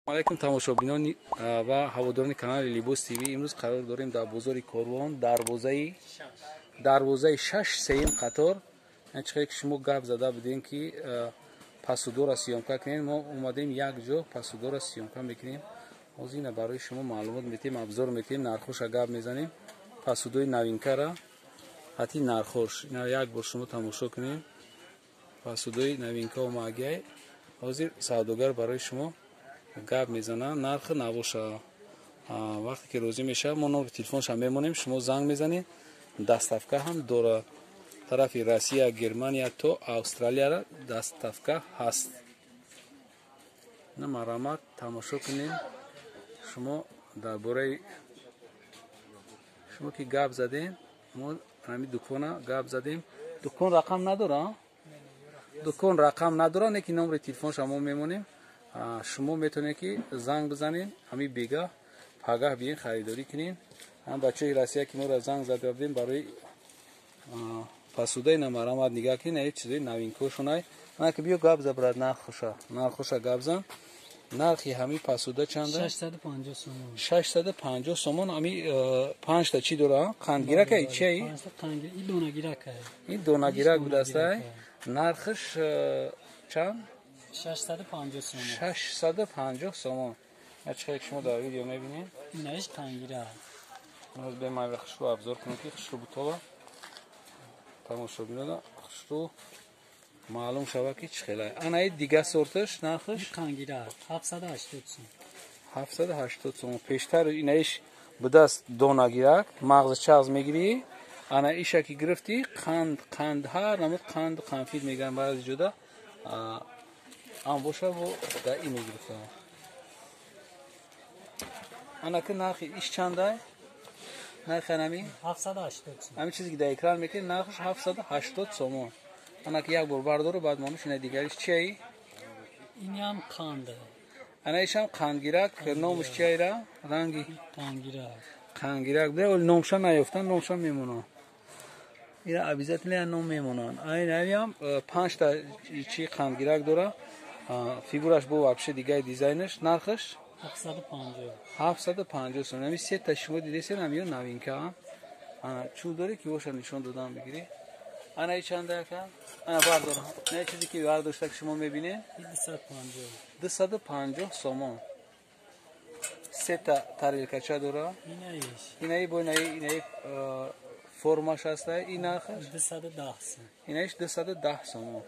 Алайкум тамошобинони ва ҳаводорони канали Либос ТВ. Имрӯз қарор дорем дар бозори Корвон, дарвозаи шаш, сеюм қатор. Чӣ ки шумо гап зада будем, ки посудора съёмка кунем, мо омадем як ҷо посудора съёмка мекунем. Ҳозир ина барои шумо маълумот метиҳем, обзор метиҳем, нархоша гап мезанем. Посудои новинкара ҳати нархош ина як бор шумо тамошо кунем. Посудои новинка омагиай. Ҳозир савдогар барои шумо гап мезанад, нархи навоша. Вақте ки розӣ мешавад, мо номери телефонша мемонем, шумо занг мезанед. Доставка ҳам дорад, тарафи Россия, Германия то Австралияра доставка ҳаст. На марҳамат, тамошо кунем. Шумо дар бораи шумо ки гап задем, мо ҳамин дукона гап задем. Дукон рақам надора, дукон рақам надора, не ки номери телефонша мо мемонем. Шумо метавонед, ки занг бизанед, ҳамин бегаҳ пагаҳ биен, харидорӣ кунед. Ҳам бачаҳои Россия, ки моро занг зада будем барои посудаи, на марҳамат, нигаҳ кунед, ин чизои новинкошонай. Ана ки биё гап за, брат, нархоша, нархоша гап зан. Нархи ҳамин посуда чанда? 650 сомон. 650 сомон. Ҳами панҷта чӣ дора? Қандгиракай, чиай? Ин донагиракай. Ин донагирак будастай. Нархаш чанд? 650 сомон. 650 сомон. Чӣ шумо дар видео мебинед? Инаиш қандгирак. Ҳозир бемайва хушрӯ обзор кунем, ки хушрӯ бутова тамошобинона хушрӯ маълум шавад, ки чӣ хелай. Анаи дига сорташ нархаш? Қандгирак 780 сом. 780 сомон. Пештар инаиш будаст донагирак, мағзи чағз мегирӣ. Ана иша ки гирифтӣ, қанд, қанд, ҳар намуд қанд, қанфит мегӯянд баъзе ҷода ам боша, бо дар ин мегирифтам. Анаки нархи иш чандай? Нархи анами? 780 сом. Ҳамин чизе ки дар экран мекунед, нархаш 780 сомон. Анаки як бор бардору, баъд монуш. Ина дигариш чиаи? Инам қанд. Ана ишам қандгирак, номаш чиайра? Ранги? Қандгирак. Қандгирак буда, вале номша наёфтан, номша мемонанд. Ира обязательно ном мемонанд. Айнаям панҷта чи қандгирак дора. Фигураш бо вообще дигаи, дизайнаш. Нархаш? 750. 750 сом. Ами сета шумо дидесен, ами новинка. Ана чул дорӣ, ки боша нишон додам, бигирӣ. Ана и чанда, ака? Ана бардор. На чизе ки бардошта, ки шумо мебинед? 250. 250 сомон. Сета тарелкача дора. Инаиш. Инаи бо инаи, инаи формаш ҳаста, ин нархаш? 210 сом. Инаиш 210 сомон.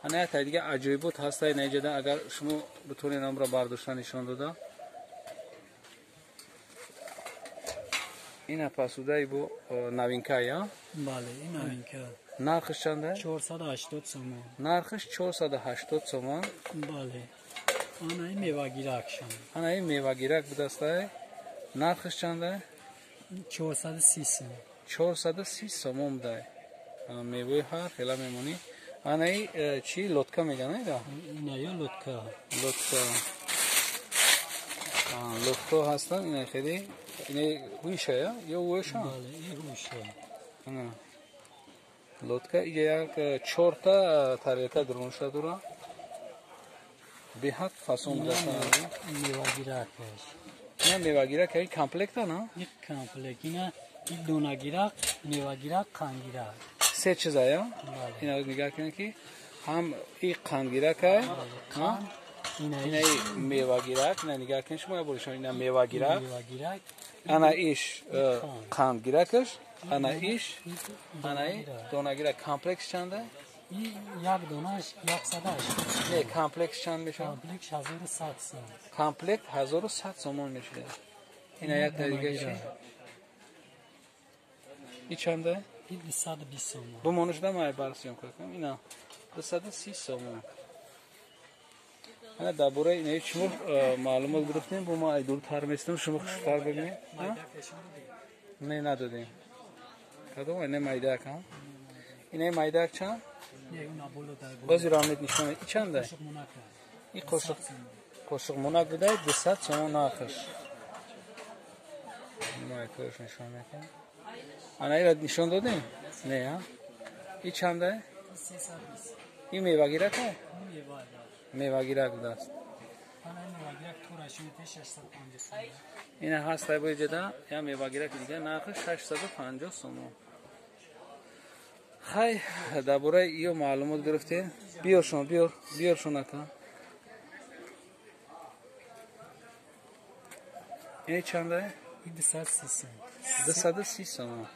Ана як дига аҷоибот ҳаста инаиҷада, агар шумо битонед амро бардошта нишон дода. Ина посудаи бо новинка, я? Бале, ин новинка. Нархаш чанда? 480 сомон. Нархаш 480 сомон. Бале. Ана ин мевагиракшон. Ана ин мевагирак будастай. Нархаш чанда? 430 сом. 430 сомон будай. Мевои ҳар хела мемонӣ. Анаи чи, лодка меган, айда? Иная лодка. Лодка. Лодка ҳастан, ина хеле. Ина ҳуйша, я? Ё ҳуйша? Бале, ин ҳуйша. Ана. Лодка иҷа як чорта тарелка дурунша дора. Беҳад фасон будастан. Мевагиракаш. Ина мевагирак, ин комплекта, на? Ин комплект, ина ин донагирак, мевагирак, қандгирак. Се чиза, я? Ина нигаҳ кунед, ки ҳам и қандгиракай, инаи мевагирак, ина нигаҳ кунед шумо як боришон, ина мевагирак, ана иш қандгиракаш, ана иш, анаи донагирак. Комплекс чанда? Як донаш 180. Не, комплекс чанд мешавад? Комплекс 1100 сом. Комплект 1100 сомон мешавад. Ина як дига чи? И чанда? Ин 220 сомон. Бумонушда май бар съёмка кунам. Ина 230 сомон. Ана дар бораи инаи шумо маълумот гирифтем, бо ма айдуртар местам, шумо хуштар бибинед. Не, надодем. Кадом ина майдак, ҳа? Инаи майдак чанд? Бози рамет нишон. И чанда? И қошиқ, қошиқ монак будай, 200 сомон нархаш. Майкош нишон мекунам. Ана ира нишон додем? Не, а? И чанда? Ин мевагирак? Мевагирак будааст. Ана мевагирак тораш мете 650 сомон. Ина ҳаст ай боиҷада я мевагираки дига нархи 650 сомон. Хай, дар бораи иё маълумот гирифтем. Биёршон, биёр, биёршон ака. Ин чанда? 230 сом. 230 сомон.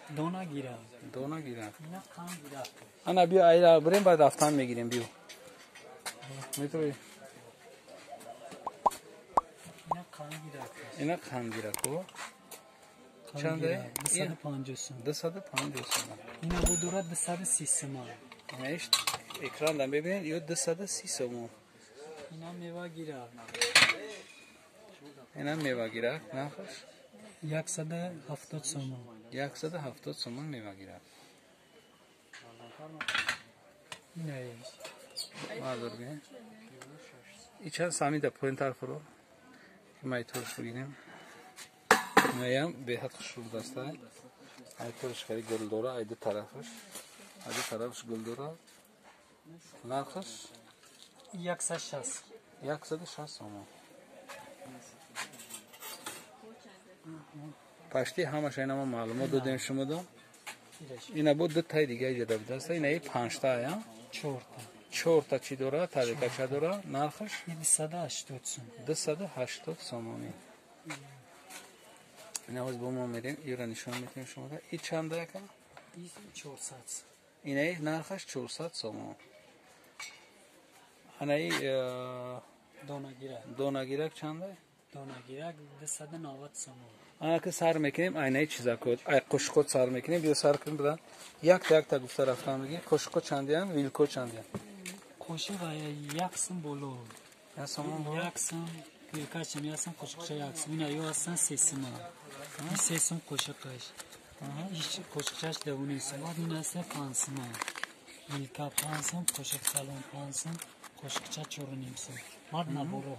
Дона гирад. Дона гирад. Ина қанд гирад. Ана биё, айра бирем, баъд рафтан мегирем, биё. Метавонӣ? Ина қанд гирад. Ина қанд гирад, ко? Чанда? 250 сом. 250 сом. Ина будура 230 сом. Ина иш экран дан бибинед, ё 230 сом. Ина мева гирад. Ина мева гирад, нархаш 170 сомон. 170 сомон мева гирад. Ина иш. Мазур бин. И чанд самида поинтар фуро. Ки май торш бигирем. Инаям беҳад хушрӯ даста. Ай торш хеле гул дора, ай ду тарафаш. Ай ду тарафаш гул дора. Нархаш 160. 160 сомон. Пашти ҳамаша ина мо маълумот додем шумо до. Ина бо ду таи дига иҷода будаста. Ина и панҷта я? Чорта. Чорта чӣ дора? Тарикача дора? Нархаш? 280 сом. 280 сомонӣ. Ина ҳоз бо мо мерем, иро нишон метиҳем шумо. И чанда яка? И 400. Ина и нархаш 400 сомон. Ана и донагирак. Донагирак чанда? Донагирак 290 сомон. Ана ки сар мекунем айнаи чизакот, ай қушқот сар мекунем, биё сар кунем буда. Якта якта гуфта рафтан мегӣ. Қушқо чандиян, вилко чандиян? Қошиқ як сум боло. Як сомон боло? Як сум, вилкачам як сум, қошиқча як сум. Ина ё ҳастан се сума. Ин се сум қошиқаш. Иш қошиқчаш давони сум. Баъд ин ҳаста панҷ сума. Вилка панҷ сум, қошиқ калон панҷ сум, қошиқча чору ним сум. Баъд наборо.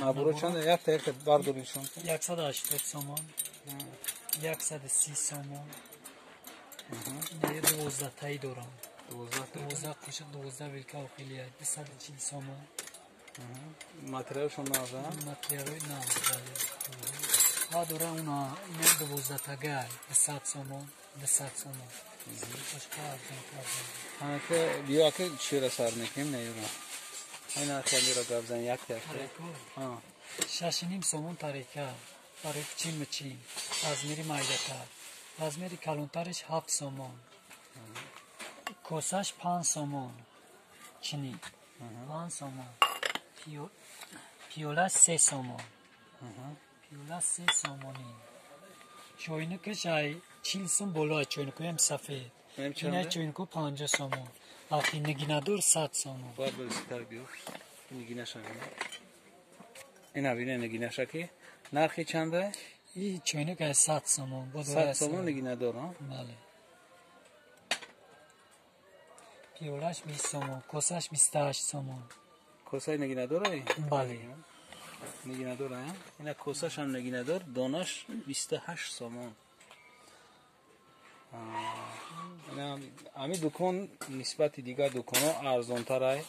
Наборо чанд? Якта якта бардор нишон. 180 сомон. 130 сомон. Ина 12 таи дорам. 12 қошиқ, 12 вилка охилия 240 сомон. Материалшон нағз, а? Материалҳои нағз, бале. Ва дора уна ина 12 тагай 200 сомон, 200 сомон. Қошиқҳо арзонтар. Ана ки биё аки чиро сар мекунем, не юра. Ина хелиро гап зан якта якта. 6.5 сомон тарика барои чин мучин, размери майдатар. Размери калонтариш 7 сомон. Косаш 5 сомон. Чини 5 сомон. Пиёла 3 сомон. Пиёла 3 сомонӣ. Чойникаш ай 40 сом боло, чойникоям сафед. Ина чойнико 50 сомон. Ахи нигинадор 100 сомон. Бояд бариситар биё. Нигинаша бина. Ина бина нигинаша ки нархи чанда? И чойник ай 100 сомон. 100 сомон нигинадор, а? Бале. Пиёлаш 20 сомон, косаш 28 сомон. Косаи нигинадор ай? Бале. Нигинадор ай? Ина косаш ҳам нигинадор, донаш 28 сомон. Ами дукон нисбати дигар дуконҳо арзонтар ай.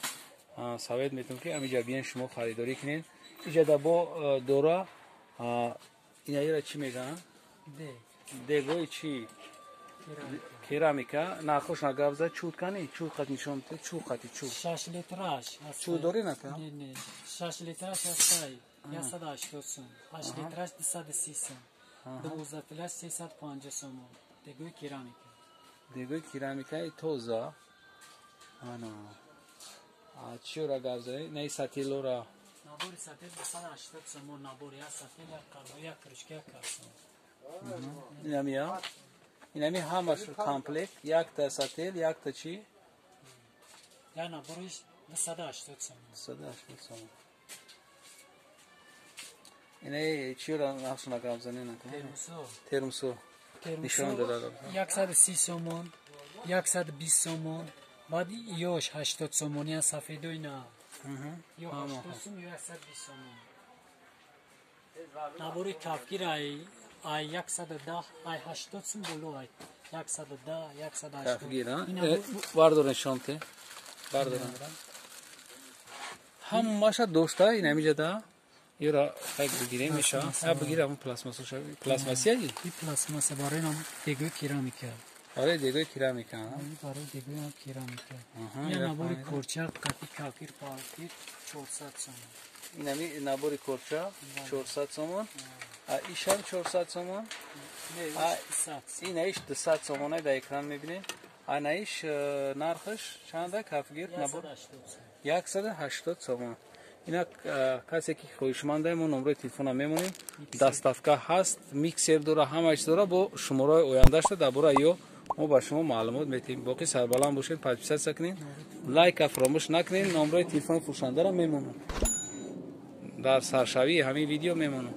Совет метавонам ки амиҷа биён шумо харидорӣ кунед. Иҷада бо дора инаира чӣ мегӯянд? Дегои чӣ? Керамика. Нархош нагап зад, чӯ кани? Чӯ қат нишон бите, чӯ қати чӯ. 6 литраш. Чӯ дорӣ нака? Не, не. 6 литраш ҳастай 180 сом. 8 литраш 230 сом. 12 литраш 350 сом. Дегои керамика. Дегои керамикаи тоза. Ана. Чиро гап задӣ? Не сатилора. Набори сатил 280 сомон, набори як сатил, як карбо, як кружка, як карсон. Инамия? Инами ҳамаш комплект, якта сатил, якта чӣ? Я набориш 280 сомон. 280 сомон. Инаи чиро нақшна гап занӣ нака? Термосо. Термосо. Нишон додад. 130 сомон, 120 сомон, баъд ёш 80 сомони сафедои на. Ё 80 сом, ё 120 сомон. Набори кафгир ай 110, ай 80 сом боло ай 110, 180. Кафгир, а? Бардор нишон те. Бардор. Ҳамаша дошта ин ҳамиҷада ира хай бигирем меша. Я бигир ҳамон пластмассаша. Пластмассия? И пластмасса барои нам дегои керамика. Барои дегои керамика. Барои дегои керамика. Ин набори корча қати кафир палфир 400 сомон. Ин ҳами набори корча 400 сомон. А ишам 400 сомон. Ин иш 200 сомона дар экран мебинем. Ана иш нархаш чанда кафгир набор? 180 сомон. Инак касе ки хоҳишманда, мо номрои телефона мемонем, доставка ҳаст, миксер дора, ҳама чиз дора. Бо шумораи ояндашта дар бораи ё мо ба шумо маълумот метиҳем. Боқӣ сарбаланд бошед, подписаться кунед, лайка фаромӯш накунед. Номрои телефони фурӯшандаро мемонам, дар саршавии ҳамин видео мемонам.